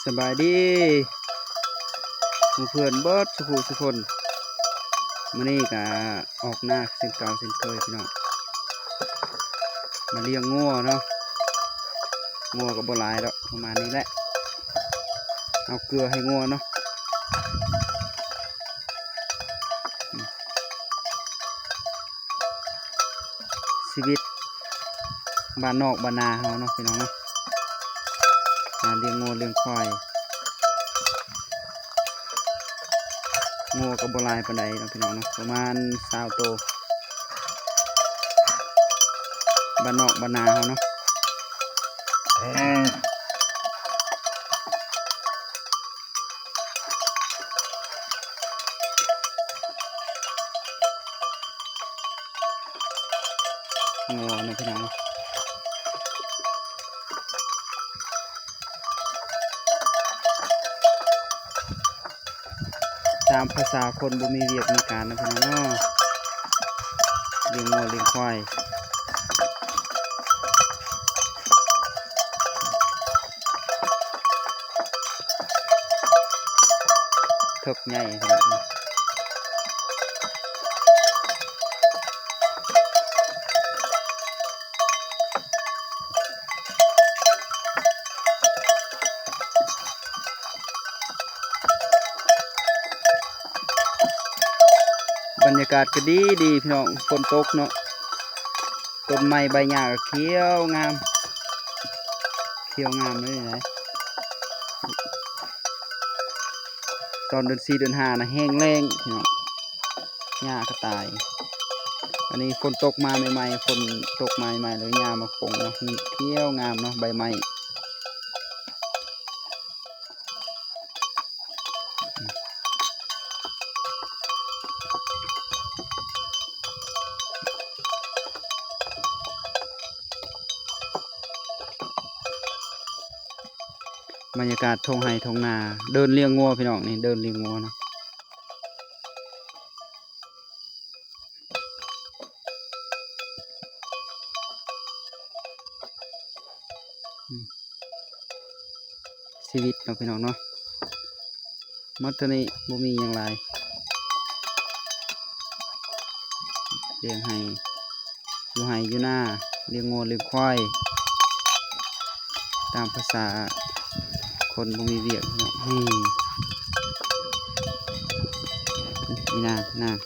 ສະບາຍດີໝູ່ເພື່ອນເບິດສູ່ຜູ້ສູ່ຄົນ. ມື້ນີ້ກະອອກນາເຊັ່ນເກົ່າເຊັ່ນເຄີຍພີ່ນ້ອງ, ມາລ້ຽງງົວເນາະ. ງົວກໍບໍ່ຫຼາຍດອກ ປະມານນີ້ແຫຼະ, ເອົາເກືອໃຫ້ງົວເນາະ. ຊີວິດບ້ານນອກບ້ານນາເຮົາເນາະ ພີ່ນ້ອງເນາະ, ຫາລ້ຽງງົວລ້ຽງຄວາຍ. ງົວກໍບໍ່ຫຼາຍປານໃດເນາະ ພີ່ນ້ອງເນາະ, ປະມານຊາວໂຕ, ບ້ານນອກບ້ານນາເຮົາເນາະ. ງົວເນາະ ພີ່ນ້ອງເນາະ, ຕາມພາສາຄົນບໍ່ມີວຽກມີການເນາະ ພີ່ນ້ອງເນາະ, ລ້ຽງງົວລ້ຽງຄວາຍ. ເຖິກໃຫຍ່ຂະໜາດນີ້. ບັນຍາກາດກໍດີດີ ພີ່ນ້ອງ, ຝົນຕົກເນາະ, ຕົ້ນໄມ້ໃບຫຍ້າກໍຂຽວງາມ ຂຽວງາມເລີຍນະ. ຕອນເດືອນສີ່ເດືອນຫ້ານະແຫ້ງແລ້ງພີ່ນ້ອງ, ຫຍ້າກໍຕາຍ. ອັນນີ້ຝົນຕົກມາໃໝ່ໆ ຝົນຕົກມາໃໝ່ໆ ແລ້ວຫຍ້າມາປົງເນາະ, ຂຽວງາມເນາະ ໃບໄມ້. ບັນຍາກາດທົ່ງໄຮ່ທົ່ງນາ, ເດີນລ້ຽງງົວພີ່ນ້ອງ, ນີ້ເດີນລ້ຽງງົວເນາະ. ອືມ ຊີວິດເນາະ ພີ່ນ້ອງເນາະ, ໝົດເທົ່ານີ້ ບໍ່ມີຫຍັງຫຼາຍ. ລ້ຽງໄຮ່ ຢູ່ໄຮ່ຢູ່ນາ, ລ້ຽງງົວລ້ຽງຄວາຍ ຕາມພາສາຄົນບໍ່ມີວຽກເນາະ. ນີ້ ອີນາງ ນາງ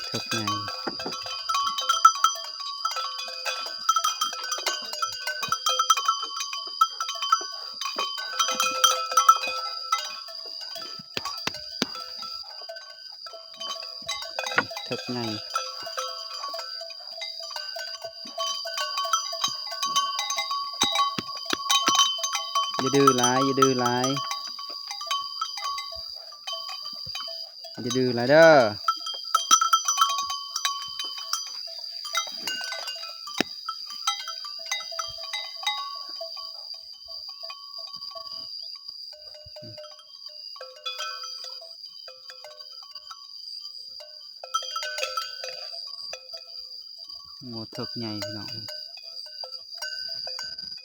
ເຖິກໃຫຍ່ ເຖິກໃຫຍ່. ຢ່າດື້ຫຼາຍ ຢ່າດື້ຫຼາຍ ຢ່າດື້ຫຼາຍເດີ້. ງົວເຖິກໃຫຍ່ພີ່ນ້ອງ,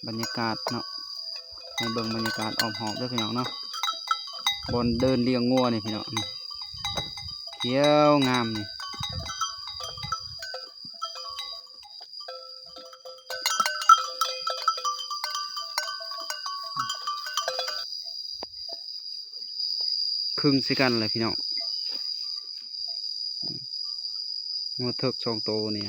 ບັນຍາກາດເນາະ, ໃຫ້ເບິ່ງບັນຍາກາດອ້ອມຮອບເດີ້ພີ່ນ້ອງເນາະ, ບ່ອນເດີນລ້ຽງງົວນີ້ພີ່ນ້ອງ, ຂຽວງາມນີ້. ຄຶ່ງໃສ່ກັນແຫຼະພີ່ນ້ອງ, ງົວເຖິກສອງໂຕນີ້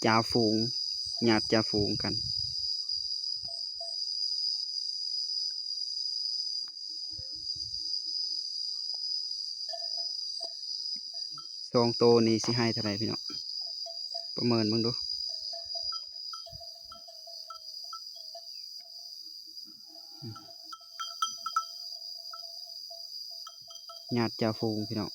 ຈ່າຝູງ ຍາດຈ່າຝູງກັນ. ສອງໂຕນີ້ຊິໃຫ້ເທົ່າໃດພີ່ນ້ອງ? ປະເມີນເບິ່ງດູ. ຍາດຈ່າຝູງພີ່ນ້ອງ,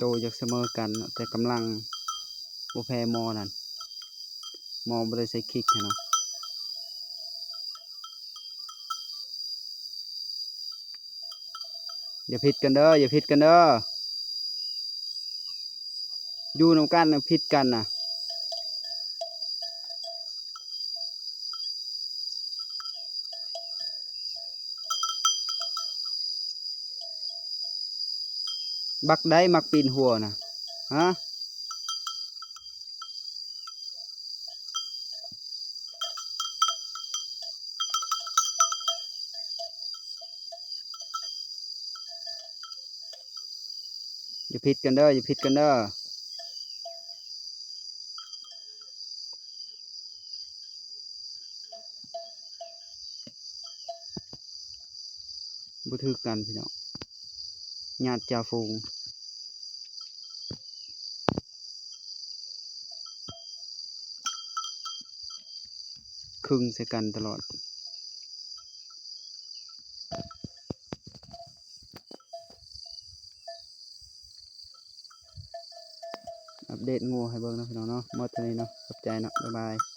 ໂຕຢາກສະເໝີກັນເນາະ ແຕ່ກຳລັງບໍ່ແພ້ໝໍນັ້ນ ໝໍບໍ່ໄດ້ໃສ່ຄິກຫັ້ນນະ. ຢ່າຜິດກັນເດີ ຢ່າຜິດກັນເດີ ຢູ່ນຳກັນນະ ຜິດກັນນະ. ບັກໃດມັກປີນຫົວນະ ຮະ? ຢ່າຜິດກັນເດີ ຢ່າຜິດກັນເດີ. ບໍ່ຖືກກັນພີ່ນ້ອງ ຍາດຈ່າຝູງ ຄຶງໃສ່ກັນຕະຫຼອດ. ອັບເດດງົວໃຫ້ເບິ່ງເນາະພີ່ນ້ອງເນາະ ໝົດເທົ່ານີ້ເນາະ ຂອບໃຈເນາະ ບາຍບາຍ.